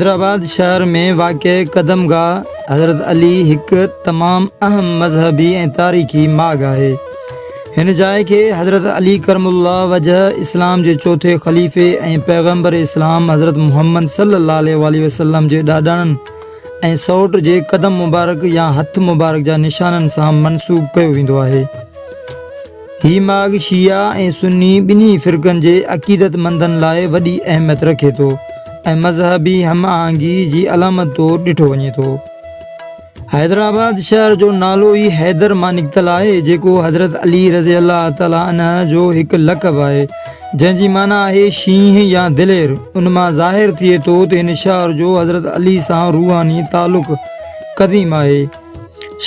حيدرآباد شهر ۾ واقع قدم گاهه حضرت علي هڪ تمام اهم مذهبي ۽ تاريخي ماڳ آهي. هن جاء کي حضرت علي ڪرم الله وجه اسلام جي چوٿين خليفي ۽ پيغمبر اسلام حضرت محمد صلي الله عليه واٰله وسلم جي ڏاڏاڻن ۽ سئوٽ جي قدم مبارڪ يا هٿ مبارڪ جا نشانن سان منسوب ڪيو ويندو آهي. هي ماڳ شيعا ۽ سني ٻنهي فرقن جي عقيدتمندن لاء وڏي اهميت رکي ٿو ۽ مذهبي هم آهنگي جي علامت طور ڏٺو وڃي ٿو. حيدرآباد شهر جو نالو ئي حيدر مان نڪتل آهي، جيڪو حضرت علي رضي الله تعالٰي عنه جو هڪ لقب آهي، جنهن جي معنيٰ آهي شينهن يا دلير. ان مان ظاهر ٿئي ٿو ته هن شهر جو حضرت علي سان روحاني تعلق قديم آهي.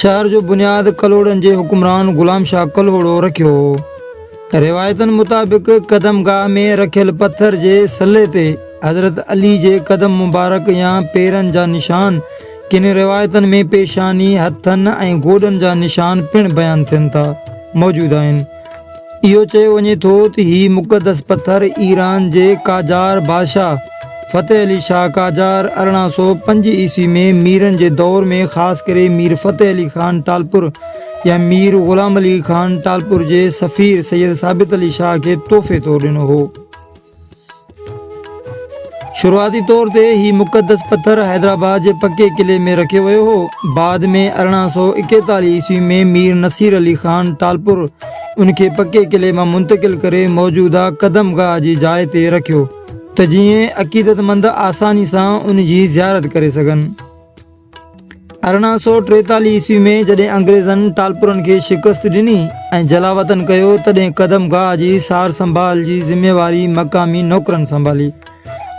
شهر جو بنياد ڪلهوڙن جي حڪمران غلام شاهه ڪلهوڙو رکيو هو. روايتن مطابق قدم گاهه ۾ رکيل پٿر جي سلي تي حضرت علي جي قدم مبارڪ يا پيرن جا نشان، ڪن روايتن ۾ پيشاني، هٿن ۽ گوڏن جا نشان پڻ بيان ٿين ٿا، موجود آهن. اهو چيو وڃي ٿو ته هي مقدس پٿر ايران جي قاجار بادشاهه فتح علي شاهه قاجار 1805 عيسوي ۾ ميرن جي دور ۾ خاص ڪري مير فتح علي خان ٽالپر يا مير غلام علي خان ٽالپر جي سفير سيد ثابت علي شاهه کي تحفي طور ڏنو هو. شروعاتي طور تي هي مقدس پٿر حيدرآباد جي پڪي قلعي ۾ رکيو ويو هو. بعد ۾ 1841 عيسوي ۾ مير نصير علي خان ٽالپر ان کي پڪي قلعي مان منتقل ڪري موجوده قدم گاهه جي جاء تي رکيو ته جيئن عقيدتمند آساني سان ان جي زيارت ڪري سگهن. 1843 عيسوي ۾ جڏهن انگريزن ٽالپرن کي شڪست ڏني ۽ جلاوطن ڪيو، تڏهن قدم گاهه جي سار سنڀال جي ذميواري مقامي نوڪرن سنڀالي.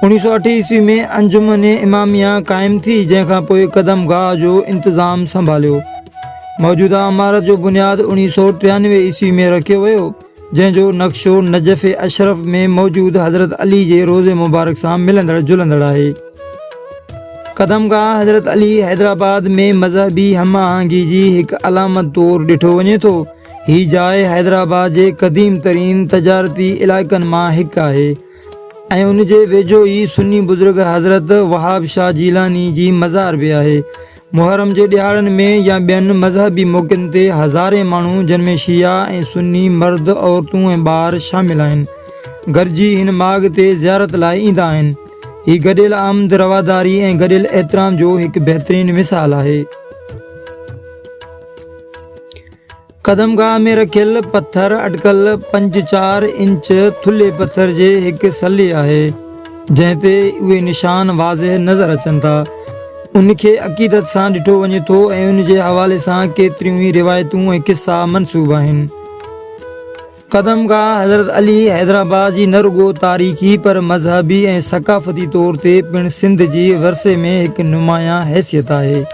1908 عيسوي ۾ انجمن اماميه قائم ٿي، جنهن کان پوء قدم گاهه جو انتظام سنڀاليو. موجوده عمارت جو بنياد 1993 عيسوي ۾ رکيو ويو. جنهن جو نقشو نجف اشرف ۾ موجود حضرت علي جي روضي مبارڪ سان ملندڙ جلندڙ آهي. قدم گاهه حضرت علي حيدرآباد ۾ مذهبي هم آهنگي جي هڪ علامت طور ڏٺو وڃي ٿو. هي جاء حيدرآباد جي قديم ترين تجارتي علائقن مان هڪ آهي ۽ ان جي ويجهو ئي سني بزرگ حضرت وهاب شاهه جيلاني جي مزار به آهي. محرم جي ڏهاڙن ۾ يا ٻين مذهبي موقعن تي هزارين ماڻهو جن ۾ شيعا ۽ سني مرد، عورتون ۽ ٻار شامل آهن، گڏجي هن ماڳ تي زيارت لاء ايندا آهن. هي گڏيل آمد، رواداري ۽ گڏيل احترام جو هڪ بهترين مثال آهي. قدمگاهه ۾ رکيل پٿر اٽڪل پنج چار انچ ٿلهي پٿر جي هڪ سلي آهي، جنهن تي اهي نشان واضح نظر اچن ٿا. ان کي عقيدت سان ڏٺو وڃي ٿو ۽ ان جي حوالي سان ڪيتريون ئي روايتون ۽ قصا منسوب آهن. قدمگاهه حضرت علي حيدرآباد جي نه رڳو تاريخي پر مذهبي ۽ ثقافتي طور تي پڻ سنڌ جي ورثي ۾ هڪ نمايان حيثيت آهي.